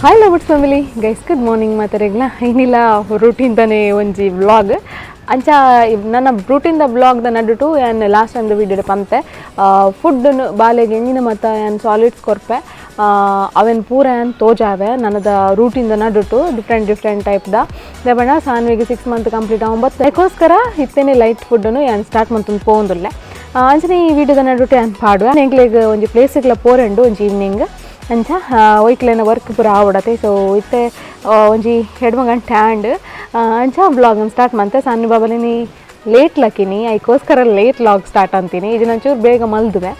Hi lovers family guys, good morning ಮಾತಾರೆಗ್ಲ. ಏನಿಲ್ಲ, ರೂಟೀನ್ದಾನೆ ಒಂಜಿ vlog. ಅಂಚ ನನ್ನ ರೂಟೀನ್ದ ವ್ಲಾಗ್ದ ನಡುಟು ಯಾನ್ ಲಾಸ್ಟ್ ಟೈಮ್ದ ವೀಡಿಯೋ ಪಂತೆ ಫುಡ್ನು ಬಾಲೆಗೆ ಎಂಜಿನ ಮತ್ತ ಯಾನ್ ಸಾಲಿಡ್ಸ್ ಕೊರ್ಪೆ, ಅವೆನ್ ಪೂರ ಯಾನ್ ತೋಜಾವೆ ನನ್ನದ ರೂಟೀನ್ದ ನಡುಟು ಡಿಫ್ರೆಂಟ್ ಡಿಫ್ರೆಂಟ್ ಟೈಪ್ದ ದೇಬಣ್ಣ. ಸಾನ್ವಿಗೆ 6 ಮಂತ್ ಕಂಪ್ಲೀಟ್ ಆಗೊಂಬತ್ತು, ಅದಕ್ಕೋಸ್ಕರ ಇತ್ತೇನೆ ಲೈಟ್ ಫುಡ್ಡನ್ನು ಯಾನ್ ಸ್ಟಾರ್ಟ್ ಮಂತೊಂದು ಪೋವೊಂದುಲ್ಲೆ. ಅಂಚನೆ ಈ ವಿಡಿಯೋದ ನಡುಟು ಯಾನ್ ಪಾಡುವೆ. ಎಂಕ್ಲೆಗ್ ಒಂಜಿ ಪ್ಲೇಸ್ಗ್ಲ ಪೋರೆಂಡು ಒಂಜಿ ಈವ್ನಿಂಗ್. ಅಂಚ ಒಯ್ಕ್ಲೆನ ವರ್ಕ್ ಪೂರ ಆವಡತೆ. ಸೊ ಇತ್ತೆ ಒಂಜಿ 2 ಗಂಟೆ ಆಂಡ್. ಅಂಚ ಬ್ಲಾಗ್ ಸ್ಟಾರ್ಟ್ ಮಂತೆ. ಸಣ್ಣ ಬಾಬಲಿನಿ ಲೇಟ್ ಲಕ್ಕಿನಿ, ಐಕೋಸ್ಕರ late log start ಅಂತೀನಿ. ಇದು ಒಂಚೂರು ಬೇಗ ಮಲ್ದುವೆ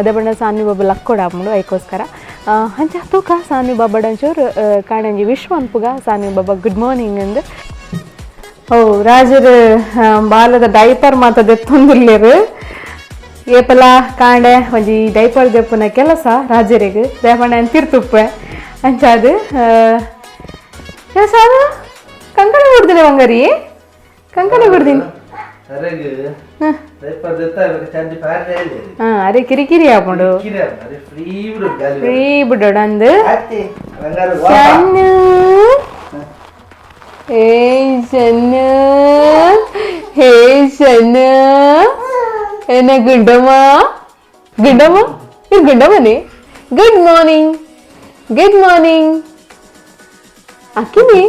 ದಬಣ್ಣ ಸಾನ್ವಿ ಬಾಬಾ ಲಕ್ಕೊಡ ಆಪುಂಡು, ಐಕೋಸ್ಕರ. ಅಂಚ ತೂಕ ಸಾನ್ವಿ ಬಾಬಾ ಒಂಚೂರು ಕಾಣಂಜಿ ವಿಶ್ ಮನ್ಪುಗ. ಸಾನ್ವಿ ಬಾಬಾ ಗುಡ್ ಮಾರ್ನಿಂಗ್ ಅಂದ್. ಓ ರಾಜರು ಬಾಲದ ಡೈಪರ್ ಮಾತ ದೆತ್ತೊಂದುಲ್ಲೆರ್. ಏಪಲ ಕಾಂಡೆ ಒಂಜಿ ಡೈಪರ್ ದೆಪ್ಪುನ ಕೆಲಸ ರಾಜರಿಗೆ ದೇಪಣ್ಣ ತಿರ್ತುಪ್ಪೆ. ಅಂಚಾದು ಕೆಲಸ ಅದು. ಕಂಕಣ ಬಿಡ್ತೀನಿ ಬಂಗಾರಿ, ಕಂಕಣ ಬಿಡ್ತೀನಿ. ಹಾಂ, ಅರೆ ಕಿರಿಕಿರಿ ಆಪುಂಡು, ಫ್ರೀ ಬಿಡೋಡು ಅಂದು. ಸಣ್ಣ ಏಯ್ ಸಣ್ಣ, ಹೇ ಸಣ್ಣ, ಏನ ಗುಂಡಮ್ಮ ಗುಂಡಮ್ಮ, ಇದು ಗುಂಡಮ್ಮನೇ. Good morning, good morning. ಅಕ್ಕಿನಿ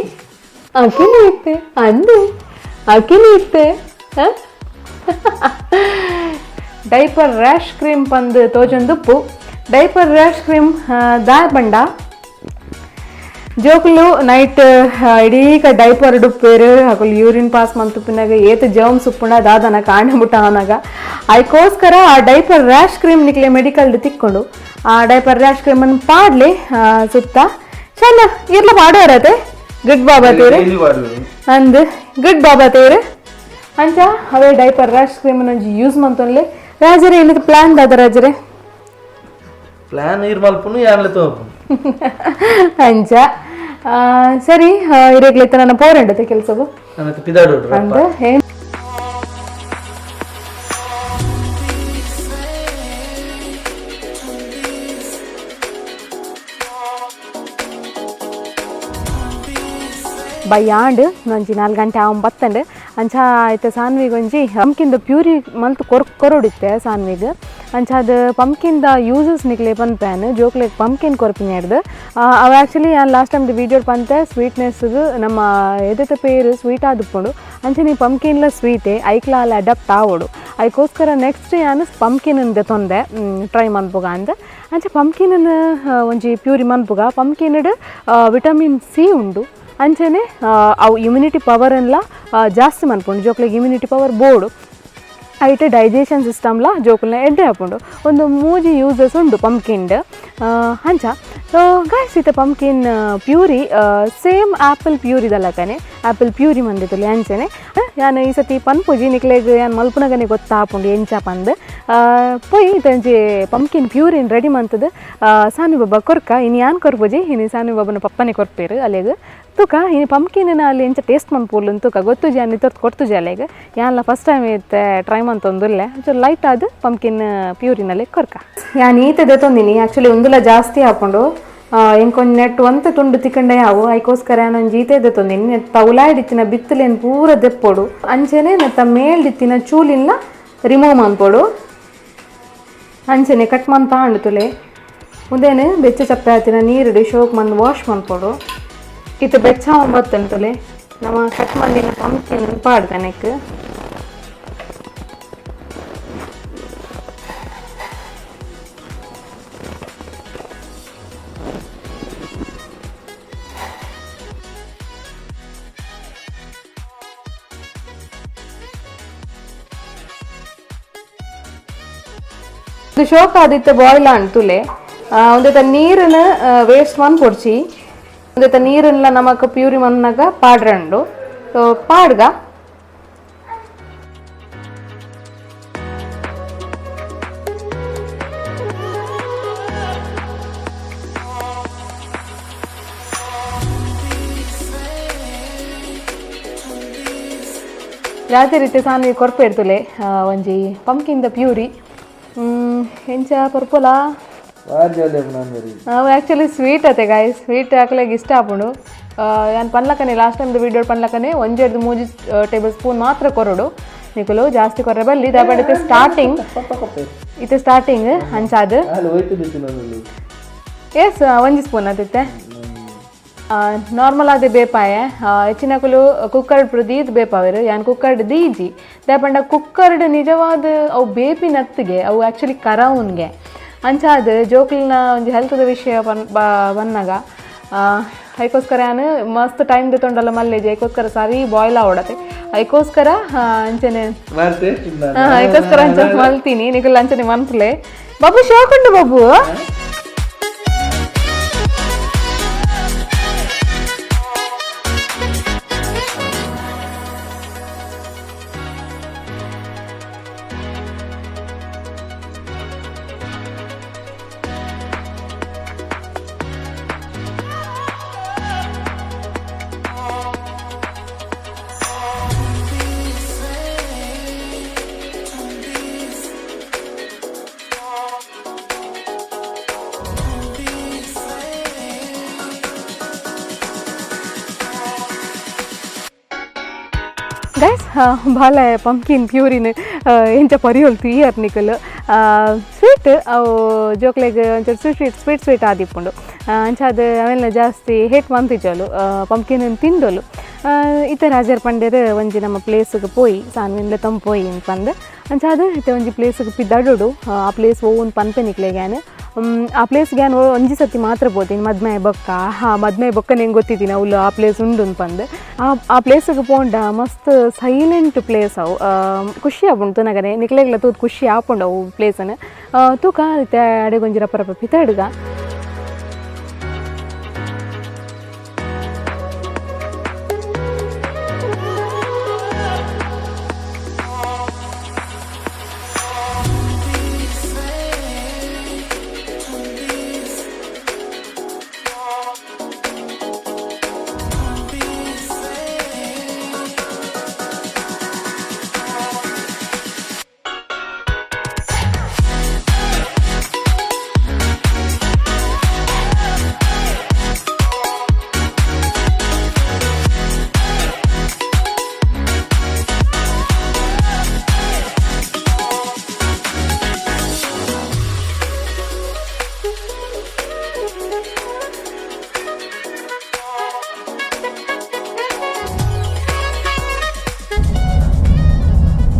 ಅಕ್ಕಿನಿ ಇತ್ತೆ ಅಂದು ಅಕ್ಕಿನಿ ಇತ್ತೆ. Diaper rash cream ಪಂದು ತೋಜೊಂದುಪ್ಪು. Diaper rash cream ದಾಯ ಬಂಡ ಜೋಕುಲು ನೈಟ್ ಇಡೀಕ ಡೈಪರ್ ಡುಪ್ಪೇರು, ಅಕುಲು ಯೂರಿನ್ ಪಾಸ್ ಮಂತುಪ್ಪಿನಾಗ ಏತ್ ಜರ್ಮ್ಸ್ ಉಪ್ಪುಂಡ ದಾದನ ಕಾಣಬಿಟ್ಟ ಆನಾಗ. ಅದಕ್ಕೋಸ್ಕರ ಆ diaper rash cream ನಿಕ್ಲೆ medical ತಿಕ್ಕೊಂಡು ಆ ಡೈಪರ್ ರ್ಯಾಶ್ ಕ್ರೀಮನ್ನು ಪಾಡ್ಲಿ ಸುತ್ತ. ಚೆನ್ನ ಇರ್ಲ ಪಾಡೋರತೆ. ಗುಡ್ ಬಾಬಾ ತೇರು ಅಂದ್, ಗುಡ್ ಬಾಬಾ ತೇರು. ಅಂಚ ಅವೇ diaper rash cream ಒಂಜಿ ಯೂಸ್ ಮಂತೊನ್ಲೆ. ರಾಜರೇ, ಇನ್ನದ ಪ್ಲಾನ್ ದಾದ ರಾಜರೇ? ಪ್ಲಾನ್ ಇರ್ ಮಲ್ಪುನು ಯಾನ್ಲೆ ತೋಪುನು. ಅಂಚ ಸರಿ, ಇರೇಗ್ಲೈತೆ ನನ್ನ ಪೋರಂಡತೆ ಕೆಲಸವು ಅಂದ. ಬಯ್ಯಾಂಡ್ ಒಂಜಿ 4 ಗಂಟೆ ಆವನ್ ಬತ್ತಂಡ್. ಅಂಚ ಆಯ್ತು ಸಾನ್ವಿಗ್ ಒಂಜಿ ಪಂಪ್ಕಿನ್ದ ಪ್ಯೂರಿ ಮಲ್ತ್ ಕೊರೊಡಿತ್ತೆ ಸಾನ್ವಿಗ್. ಅಂಚ ಅದು ಪಂಪ್ಕಿನ್ದ ಯೂಸಸ್ ನಿಕ್ಲೆ ಪನ್ಪೇನ್, ಜೋಕ್ಲೆಗ್ ಪಂಪ್ಕಿನ್ ಕೊರ್ಪಿನ ಹಿಡ್ದು. ಅವು ಆ್ಯಕ್ಚುಲಿ ಯಾನ್ last time video ಪಂತೆ, ಸ್ವೀಟ್ನೆಸ್ಗೆ ನಮ್ಮ ಎದೆತ ಪೇರು ಸ್ವೀಟ್ ಆದುಪ್ಪುಂಡು. ಅಂಚನೆ ಪಂಪ್ಕಿನ್ಲ ಸ್ವೀಟೇ, ಐಕ್ಲ ಅಲ್ಲಿ ಅಡಾಪ್ಟ್ ಆವೊಡು. ಅದಕ್ಕೋಸ್ಕರ ನೆಕ್ಸ್ಟ್ ಯಾನ್ ಪಂಪ್ಕಿನ್ ತೊಂದೆ ಟ್ರೈ ಮನ್ಪುಗ ಅಂದ್. ಅಂಚ ಪಂಪ್ಕಿನ್ ಒಂಜಿ ಪ್ಯೂರಿ ಮನ್ಪುಗ. ಪಂಪ್ಕಿನ್ಡ್ ವಿಟಮಿನ್ ಸಿ ಉಂಡು. ಅಂಚನೆ ಅವು ಇಮ್ಯುನಿಟಿ ಪವರ್ ಎಲ್ಲ ಜಾಸ್ತಿ ಮನ್ಪುಂಡು. ಜೋಕ್ಲೆಗ್ ಇಮ್ಯುನಿಟಿ ಪವರ್ ಬೋಡು. ಐಟ್ ಡೈಜೆಷನ್ ಸಿಸ್ಟಮ್ಲ ಜೋಕುಲ್ನ ಎಡ್ಡೆ ಆಪುಂಡು. ಒಂದು ಮೂಜಿ ಯೂಸಸ್ ಉಂಡು ಪಂಪ್ಕಿನ್ಡ್. ಅಂಚ ಸೊ ಗಾಯ್ಸ್, ಇತ್ತೆ pumpkin puree same apple ಪ್ಯೂರಿದಲ್ಲಕನೆ, apple puree ಮಂದಿತ್ತಲ್ಲಿ ಅಂಚನೆ. ಯಾನ್ ಈ ಸತಿ ಪನ್ಪುಜಿ ನಿಕ್ಲೆಗ್, ಯಾನ್ ಮಲ್ಪುನಗನೆ ಗೊತ್ತಾಪುಂಡು ಎಂಚ ಪಂದ್. ಪೊಯ್ ಇತ್ತಂಜಿ ಪಂಪ್ಕಿನ್ ಪ್ಯೂರಿನ್ ರೆಡಿ ಮಂತದ್ ಸಾನು ಬಾಬಾ ಕೊರ್ಕ. ಇನಿ ಯಾನ್ ಕೊರ್ಪುಜಿ, ಇನಿ ಸಾನು ಬಾಬನ ಪಪ್ಪನೆ ಕೊರ್ಪೇರು ಅಲೆಗ್. ತೂಕ ಇನಿ ಪಂಪ್ಕಿನ್ ಅಲ್ಲಿ ಎಂಚ ಟೇಸ್ಟ್ ಮನ್ಪುಲ್ಲು ತೂಕ. ಗೊತ್ತುಜಿ, ಯಾನ್ ಇತ್ತೊರ್ತು ಕೊರ್ತುಜಿ ಅಲೆಗ್. ಯಾನ್ಲ ಫಸ್ಟ್ ಟೈಮ್ ಇತ್ತೆ ಟ್ರೈ ಮಂತೊಂದುಲ್ಲೆ. ಒಂಚೂರು ಲೈಟ್ ಆದ್ ಪಂಪ್ಕಿನ್ ಪ್ಯೂರಿನಲ್ಲಿ ಕೊರ್ಕ. ಯಾನ್ ಈತೆ ದೆತ್ತೊಂದಿನಿ. ಆ್ಯಕ್ಚುಲಿ ಉಂದುಲ ಜಾಸ್ತಿ ಆಪುಂಡು. ಎಂಕೊಂಜಿ ನೆಟ್ ಒಂತೆ ತುಂಡು ತಿಕ್ಕಂಡೆ ಯಾವು. ಐಕೋಸ್ಕರ ಯಾನೊಂಜಿ ಈತೆ ದೆತ್ತೊಂದಿನಿ. ನೆತ್ತ ಉಲಾಯ್ಡಿತ್ತಿನ ಬಿತ್ತುಲೆನ್ ಪೂರ ದೆಪ್ಪೊಡು. ಅಂಚನೆ ನೆತ್ತ ಮೇಲ್ಡಿತ್ತಿನ ಚೂಲಿನ ರಿಮೂವ್ ಮನ್ಪೊಡು. ಅಂಚನೆ ಕಟ್ ಮಂತ ಆಂಡ್ ತುಲೆ. ಉಂದೇನು ಬೆಚ್ಚ ಚಪ್ಪೆ ಆತಿನ ನೀರುಡು ಶೋಕ್ ಮಂದ್ ವಾಶ್ ಮನ್ಪೊಡು. ಇತ್ತೆ ಬೆಚ್ಚ ಬತ್ತಂತುಲೆ, ನಮ್ಮ ಕಟ್ ಮಂದಿನ ಪಂಪ್ಕಿನ್ ಪಾಡ್ದ ನೆಕ್. ಇದು ಶೋಕ್ ಆದಿತ್ತೆ ಬಾಯ್ಲ್ ಆಂಡ್ ತುಲೆ. ಒಂದೆತ ನೀರನ್ನು ವೇಸ್ಟ್ ಮನ್ಪೊಡ್ಚಿ. ಒಂದೆತ ನೀರನ್ಲ ನಮಕ್ ಪ್ಯೂರಿ ಮನ್ನಾಗ ಪಾಡ್ರಂಡು. ಸೊ ಪಾಡ್ಗ. ರಾತ್ರಿ ರೀತಿ ಸಾನ್ವಿ ಕೊರ್ಪೆ ಇರ್ತುಲೆ ಒಂಜಿ ಪಂಪ್ಕಿನ್ದ ಪ್ಯೂರಿ. ಎಂಚ ಪರ್ಪೊಲ ಅವು ಆ್ಯಕ್ಚುಲಿ ಸ್ವೀಟ್ ಅತ್ತೆ ಗಾಯ್, ಸ್ವೀಟ್ ಹಾಕ್ಲಿಕ್ಕೆ ಇಷ್ಟ ಆಪುಂಡು. ಯಾನ್ ಪನ್ಲಕನೆ ಲಾಸ್ಟ್ ಟೈಮ್ದು ವೀಡಿಯೋ ಪನ್ಲಕನೆ ಒಂಜೆಡ್ದು ಮೂಜಿ ಟೇಬಲ್ ಸ್ಪೂನ್ ಮಾತ್ರ ಕೊರಡು ನಿಕುಲು, ಜಾಸ್ತಿ ಕೊರ್ರೆ ಬಲ್ಲಿ ದಾಪಡತೆ ಸ್ಟಾರ್ಟಿಂಗ್ ಇತ್ತೆ ಸ್ಟಾರ್ಟಿಂಗ್ ಅಂಚಾದ್ ಎಸ್ ಒಂಜಿ ಸ್ಪೂನ್ ಅದಿತ್ತೆ ನಾರ್ಮಲ್ ಆದ ಬೇಪಾಯ. ಹೆಚ್ಚಿನಕುಲು ಕುಕ್ಕರ್ ದೀದ್ ಬೇಪಾವೆರ್, ಯಾನ್ ಕುಕ್ಕರ್ಡ್ ದೀಜಿ ದಾಯೆ ಪಂಡ ಕುಕ್ಕರ್ಡ್ ನಿಜವಾದ ಅವು ಬೇಪಿನತ್ತಿಗೆ ಅವು ಆ್ಯಕ್ಚುಲಿ ಕರವುನ್ಗೆ. ಅಂಚಾದ್ ಜೋಕುಲ್ನ ಒಂಜಿ ಹೆಲ್ತ್ದ ವಿಷಯ ಬನ್ನಗ ಐಕೋಸ್ಕರ ಯಾನ್ ಮಸ್ತ್ ಟೈಮ್ ದೆತೊಂಡಲ ಮಲ್ಲೆಜಿ, ಐಕೋಸ್ಕರ ಸರಿ ಬಾಯ್ಲ್ ಆವಡತೆ ಐಕೋಸ್ಕರ ಅಂಚನೆ ಐಕೋಸ್ಕರ ಅಂಚ ಮಲ್ತೀನಿ ನಿಕುಲ್ ಅಂಚನೆ ಮನ್ಪುಲೆ. ಬಾಬು ಶೋಕ್ ಉಂಡು ಬಾಬು. ಗೈಸ್ ಬಾಲ ಪಂಪ್ಕಿನ್ ಪ್ಯೂರಿನ್ ಎಂಚ ಪರಿಯೊಲ್ತು ಇಯರ್ ನಿಕುಲು ಸ್ವೀಟ್ ಅವು ಜೋಕ್ಲೆಗ್ ಒಂಚೂರು sweet sweet sweet sweet ಆದಿಪ್ಪುಂಡು. ಅಂಚಾದ್ ಅವೆಲ್ಲ ಜಾಸ್ತಿ ಹೇಟ್ ಮಂತಿಜೋಲು ಪಂಪ್ಕಿನ್ ತಿಂದೋಲು. ಇತ್ತೆ ರಾಜರ್ ಪಂಡೆರ್ ಒಂಜಿ ನಮ್ಮ ಪ್ಲೇಸ್ಗೆ ಪೋಯಿ ಸಾನ್ವಿನ್ಲೆ ತಂಪೋಯಿ ಪೋಯಿ ಪಂದ್. ಅಂಚಾದ್ ಇತ್ತೆ ಒಂಜಿ ಪ್ಲೇಸ್ಗೆ ಪಿದಡುಡು, ಆ ಪ್ಲೇಸ್ ಓನ್ ಪನ್ಪೆ ನಿಕ್ಲೆಗ್ ಯಾನ್. ಆ ಪ್ಲೇಸ್ಗೆ ಯಾನ್ ಒಂಜಿ ಸತಿ ಮಾತ್ರ ಪೋತೀನಿ ಮದ್ಮೆ ಬೊಕ್ಕ. ಆ ಮದ್ಮೆ ಬೊಕ್ಕ ನಿಂಗೆ ಗೊತ್ತಿದ್ದೀನಿ ಅವ್ಲು ಆ ಪ್ಲೇಸ್ ಉಂಡು ಪಂದ್. ಆ ಆ ಪ್ಲೇಸ್ಗೆ ಪೋಂಡ ಮಸ್ತ್ ಸೈಲೆಂಟ್ ಪ್ಲೇಸ್ ಅವು, ಖುಷಿ ಆಪುಂಡು ತೂನಗನೆ ನಿಕ್ಲೆಗ್ಲ ತೂದು ಖುಷಿ ಆಪುಂಡು ಅವು ಪ್ಲೇಸನ್ನು ತೂಕ. ಇತ್ತೆ ಅಡೆಗೊಂಜಿ ರಪ್ಪ ರಪ್ಪ ಪಿತಾಡುಗ.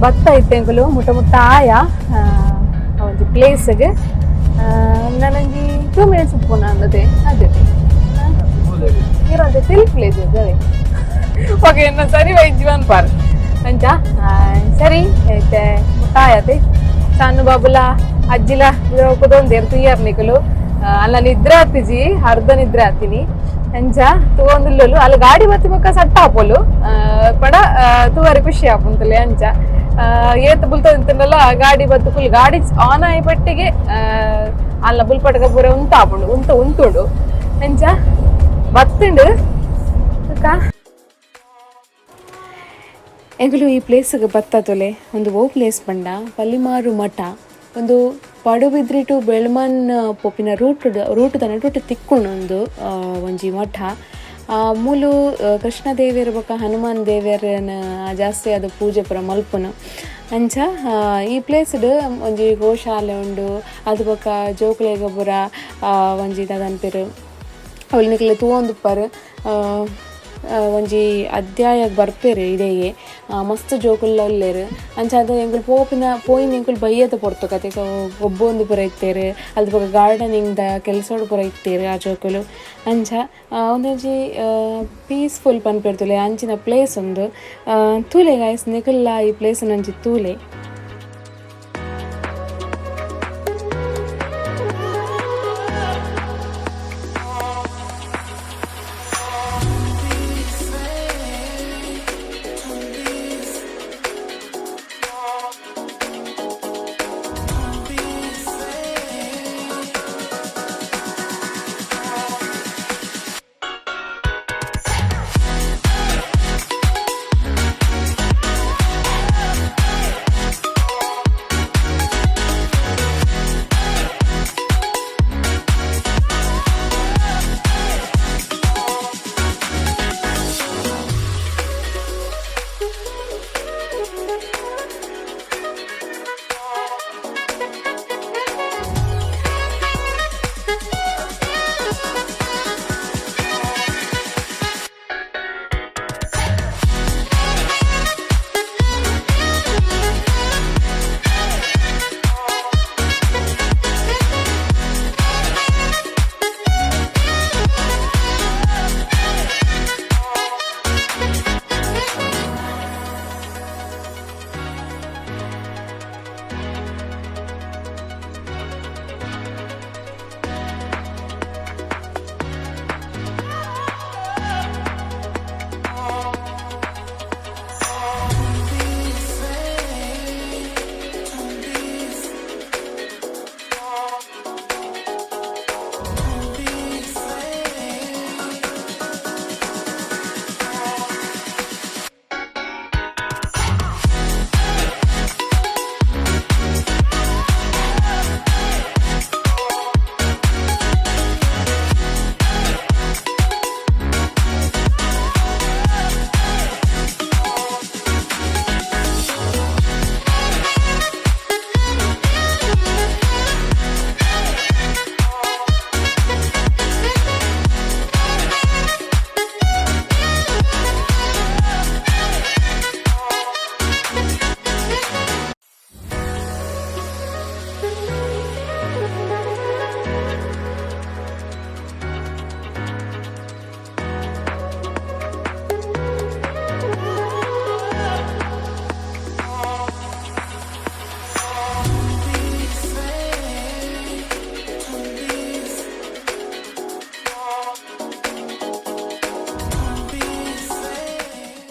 ಭತ್ತ ಇತ್ತೆಂಕುಲು ಮುಟ್ಟ ಮುಟ್ಟ ಆಯ ಒಂಜಿ ಪ್ಲೇಸ್ಗೆ ನಾನೊಂಜಿ 2 ಮಿನಿಟ್ಸ್ ಉಪ್ಪುನ ಅಂದತೆ ಅದೇ ಇರೋಂತೆ ತಿಲ್ ಪ್ಲೇಸ್ ಅದೇ ಓಕೆ ಎನ್ನ ಸರಿ ವೈದ್ಯವಾನ್ ಪಾರ್ ಅಂಚ ಸರಿ ಐತೆ ಮುಟ್ಟ ಆಯತೆ. ಸಣ್ಣ ಬಾಬುಲ ಅಜ್ಜಿಲ ಕುದೊಂದೇರು ತುಯ್ಯಾರ್ ನಿಕುಲು. ಅಲ್ಲ ನಿದ್ರೆ ಆತಿಜಿ, ಅರ್ಧ ನಿದ್ರೆ ಆತೀನಿ ಅಂಚ ತೂವೊಂದುಲ್ಲೊಲು. ಅಲ್ಲಿ ಗಾಡಿ ಬತ್ತಿ ಬೊಕ್ಕ ಸಟ್ಟ ಆಪೊಲು ಪಡ ತೂವರೆ ಖುಷಿ ಆಪುಂತಲೆ ಅಂಚ ಏತ್ ಬುಲ್ತಂತನಲ್ಲ ಗಾಡಿ ಬತ್ತು ಫುಲ್ ಗಾಡಿ ಆನ್ ಆಯಿ ಪಟ್ಟಿಗೆ ಅಲ್ಲ ಬುಲ್ಪಟಕ ಪೂರ ಉಂತ ಆಪುಂಡು ಉಂತ ಉಂತುಂಡು ಅಂಚ ಬತ್ತುಂಡು. ಎಂಕುಲು ಈ ಪ್ಲೇಸ್ಗೆ ಬತ್ತತೊಲೆ ಒಂದು ಓ ಪ್ಲೇಸ್ ಪಂಡ ಪಲ್ಲಿಮಾರು ಮಠ. ಒಂದು ಪಡುಬಿದ್ರಿ ಟು ಬೆಳ್ಮನ್ ಪೋಪಿನ ರೂಟ್ ರೂಟ್ ದ ನಡುಟು ತಿಕ್ಕುಂಡು ಒಂಜಿ ಮಠ. ಮೂಲು ಕೃಷ್ಣ ದೇವೆರ್ ಬೊಕ್ಕ ಹನುಮಾನ್ ದೇವೆರ್ನ ಜಾಸ್ತಿ ಅದು ಪೂಜೆ ಪೂರ ಮಲ್ಪುನು ಅಂಚ. ಈ ಪ್ಲೇಸ್ಡ್ ಒಂಜಿ ಗೋಶಾಲೆ ಉಂಡು, ಅದು ಬೊಕ್ಕ ಜೋಕುಲೆಗ್ ಪೂರ ಒಂಜಿ ದಾದ ಪನ್ಪೆರ್ ಅವ್ಲು ನಿಕ್ಲೆ ತೂವೊಂದುಪ್ಪರ್. ಒಂಜಿ ಅಧ್ಯಾಯ ಬರ್ಪೆರ್ ಇಡೆಗೆ, ಮಸ್ತ್ ಜೋಕುಲ್ಲ ಉಲ್ಲೆರ್. ಅಂಚಾದ್ ಎಂಕುಲು ಪೋಪಿನ ಪೋಯಿನ ಎಂಕುಲು ಬಯ್ಯದ ಪೊರ್ತು ಕತೆ ಗೊಬ್ಬೊಂದು ಪೂರ ಇತ್ತೆರ್. ಅಲ್ತ್ ಬೊಕ್ಕ ಗಾರ್ಡನಿಂಗ್ ದ ಕೆಲಸೊಡು ಪೂರ ಇತ್ತೆರ್ ಆ ಜೋಕುಲು. ಅಂಚ ಉಂದೊಂಜಿ ಪೀಸ್ಫುಲ್ ಪನ್ಪೆರ್ ತೂಲೆ ಅಂಚಿನ ಪ್ಲೇಸ್ ಉಂದು. ತೂಲೆ ಗಾಯ್ಸ್, ನಿಕುಲ್ಲ ಈ ಪ್ಲೇಸ್ ಒಂಜಿ ತೂಲೆ.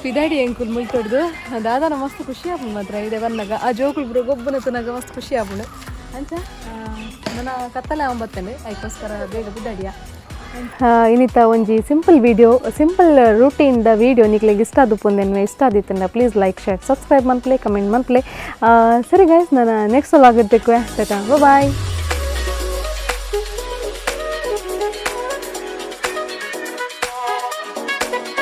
ಪಿದಾಡಿ ಎಂಕುಲು ಮುಲ್ತೊಡ್ದು. ದಾದಾನ ಮಸ್ತ್ ಖುಷಿ ಆಪುಂಡು ಮಾತ್ರ ಇದೆ ಬನ್ನಗ. ಆ ಜೋಕುಲು ಪೂರ ಗೊಬ್ಬುನ ತೂನಗ ಮಸ್ತ್ ಖುಷಿ ಆಪುಂಡು. ಅಂಚ ನನ್ನ ಕತ್ತಲೆ ಆವೊಂಬತ್ತಂಡು, ಐಕೋಸ್ಕರ ಬೇಗ ಪಿದಾಡಿಯ. ಇನ್ನಿತ ಒಂಜಿ ಸಿಂಪಲ್ ವಿಡಿಯೋ, ಸಿಂಪಲ್ ರೂಟೀನ್ ದ ವಿಡಿಯೋ ನಿಕ್ಲೆಗ್ ಇಷ್ಟ ಆದುಪ್ಪುಂದೆನ್ವೆ. ಇಷ್ಟ ಆದಿತ್ತಂಡ ಪ್ಲೀಸ್ ಲೈಕ್, ಶೇರ್, ಸಬ್ಸ್ಕ್ರೈಬ್ ಮನ್ಪುಲೆ, ಕಮೆಂಟ್ ಮನ್ಪುಲೆ. ಸರಿ ಗೈಸ್, ನಾನು ನೆಕ್ಸ್ಟ್ ವ್ಲಾಗ್ ತಿಕ್ಕುವೆ. ಟಾಟಾ, ಬಾಯ್.